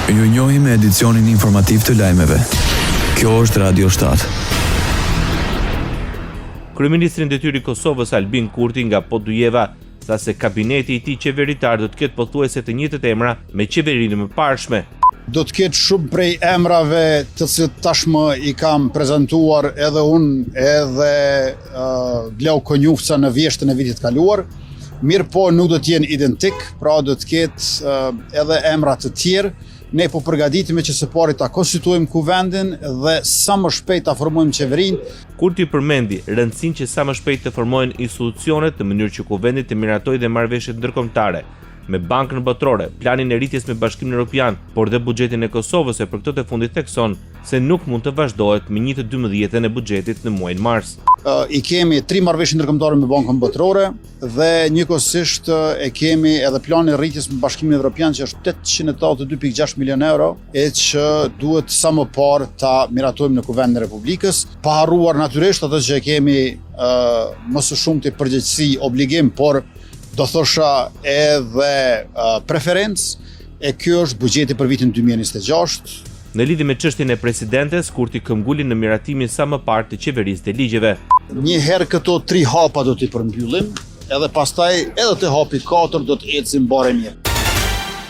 Ju njohim me edicionin informativ të lajmeve. Kjo është Radio 7. Kryeministri në detyrë i Kosovës Albin Kurti nga Podujeva tha se kabineti i tij qeveritar do të ketë pothuajse të njëjtët emra me qeverinë e mëparshme. Do të ketë shumë prej emrave të cilët tashmë i kam prezantuar edhe unë edhe uh, Glauk Konjufca në vjeshtën e vitit kaluar. Mirëpo nuk do të jenë identik, pra do të ketë edhe emra të tjerë. Ne po përgatitemi që së pari ta konstituojmë kuvendin dhe sa më shpejt ta formojmë qeverinë. Kurti përmendi rëndësinë që sa më shpejt të formohen institucionet në mënyrë që kuvendi të miratojë dhe marrëveshjet ndërkombëtare me Bankën Botërore, planin e rritjes me Bashkimin Europian, por dhe buxhetin e Kosovës e për këtë të fundit thekson se nuk mund të vazhdohet me një të dymbëdhjetën e buxhetit në muajin mars. I kemi tri marrëveshje ndërkombëtare me Bankën Botërore dhe njëkohësisht e kemi edhe planin e rritjes me Bashkimin Evropian që është 882.6 milionë euro e që duhet sa më parë ta miratojmë në Kuvendin e Republikës, pa harruar natyrisht atë që e kemi më së shumti përgjegjësi, obligim, por do thosha edhe preferencë, e kjo është buxheti për vitin 2026. Në lidhje me çështjen e presidentes, Kurti këmbguli në miratimin sa më parë të qeverisë dhe ligjeve. Një herë këto tri hapa do t'i përmbyllim, edhe pastaj edhe te hapi 4 do të ecim mbarë e mirë.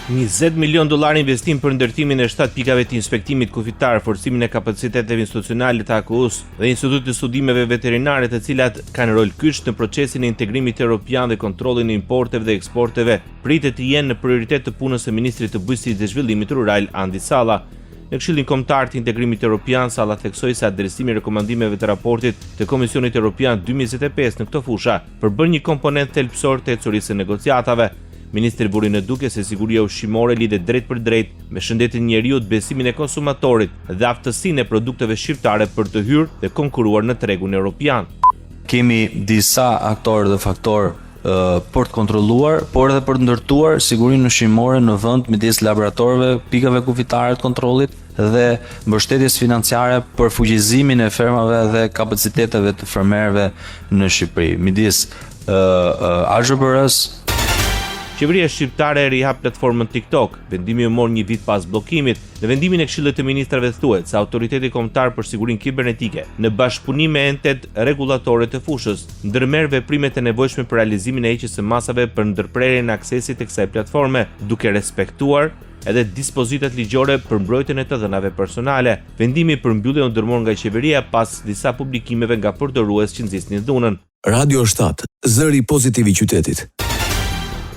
20 milionë dollarë investim për ndërtimin e 7 pikave të inspektimit kufitar, forcimin e kapaciteteve institucionale të AKU-së dhe Institutit të Studimeve Veterinare, të cilat kanë rol kyç në procesin e integrimit europian dhe kontrollin e importeve dhe eksporteve pritet të jenë në prioritet të punës së ministrit të Bujqësisë dhe Zhvillimit Rural, Andi Salla. Në Këshillin Kombëtar të Integrimit Europian, Salla theksoi se adresimi i rekomandimeve të raportit të Komisionit Europian 2025 në këto fusha përbën një komponent thelbësor të ecurisë së negociatave. Ministri vuri në dukje se siguria ushqimore lidhet drejtpërdrejt me shëndetin e njeriut, besimin e konsumatorit dhe aftësinë e produkteve shqiptare për të hyrë dhe konkurruar në tregun europian. Kemi disa aktorë dhe faktorë për të kontrolluar, por edhe për të ndërtuar sigurinë ushqimore në vend midis laboratorëve, pikave kufitare të kontrollit dhe mbështetjes financiare për fuqizimin e fermave dhe kapaciteteve të fermerëve në Shqipëri. Midis AZHBR-së, Qeveria shqiptare rihap platformën TikTok. Vendimi u mor një vit pas bllokimit. Në vendimin e Këshillit të Ministrave thuhet se Autoriteti Kombëtar për Sigurinë Kibernetike, në bashkëpunim me entet rregullatore të fushës, ndërmerr veprimet e nevojshme për realizimin e heqjes së masave për ndërprerjen e aksesit të kësaj platforme, duke respektuar edhe dispozitat ligjore për mbrojtjen e të dhënave personale. Vendimi për mbylljen u ndërmor nga qeveria pas disa publikimeve nga përdorues që nxisnin dhunën. Radio 7, zëri pozitiv i qytetit.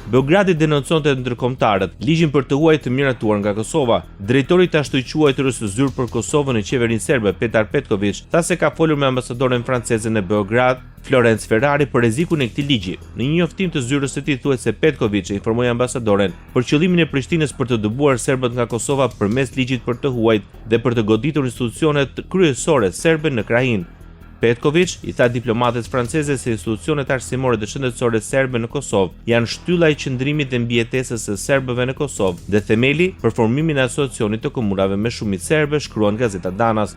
Beogradi denoncon te ndërkombëtarët ligjin për të huaj të miratuar nga Kosova. Drejtori i të ashtuquajturës Zyrë për Kosovën në qeverinë serbe, Petar Petkoviq, tha se ka folur me ambasadoren franceze në Beograd, Florence Ferrari për rrezikun e këtij ligji. Në një njoftim të zyrës së tij thuhet se Petkoviq e informoi ambasadoren për qëllimin e Prishtinës për të dëbuar serbët nga Kosova përmes ligjit për të huajt dhe për të goditur institucionet kryesore serbe në krahinë. Petkoviq i tha diplomates franceze se institucionet arsimore dhe shëndetësore serbe në Kosovë janë shtylla e qëndrimit dhe mbijetesës së serbëve në Kosovë dhe themeli për formimin e Asociacionit të Komunave me shumicë serbe, shkruan gazeta Danas.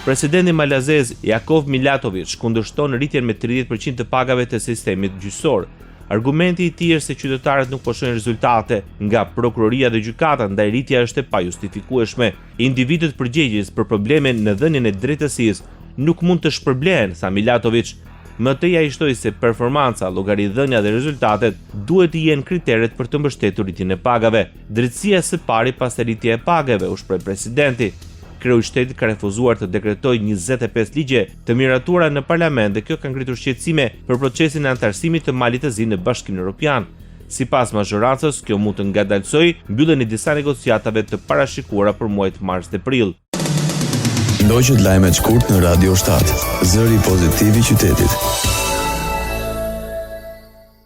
Presidenti malazez Jakov Milatoviq kundërshton rritjen me 30% të pagave të sistemit gjyqësor. Argumenti i tij është se qytetarët nuk po shohin rezultate nga prokuroria dhe gjykata, ndaj rritja është e pajustifikueshme. Individët përgjegjës për probleme në dhënien e drejtësisë nuk mund të shpërblehen, tha Milatoviq. Më tej ai shtoi se performanca, llogaridhënia dhe rezultatet duhet të jenë kriteret për të mbështetur rritjen e pagave. Drejtësia së pari pastaj rritja e pagave, u shpreh presidenti. Kreu i shtetit ka refuzuar të dekretojë 25 ligje të miratuara në parlament dhe kjo ka ngritur shqetësime për procesin e anëtarësimit të Malit të Zi në Bashkimin Europian. Sipas mazhorancës, kjo mund të ngadalësojë mbylljen e disa negociatave të parashikuara për muajt mars dhe prill. Ndoqët lajmet shkurt në Radio 7, zëri pozitiv i qytetit.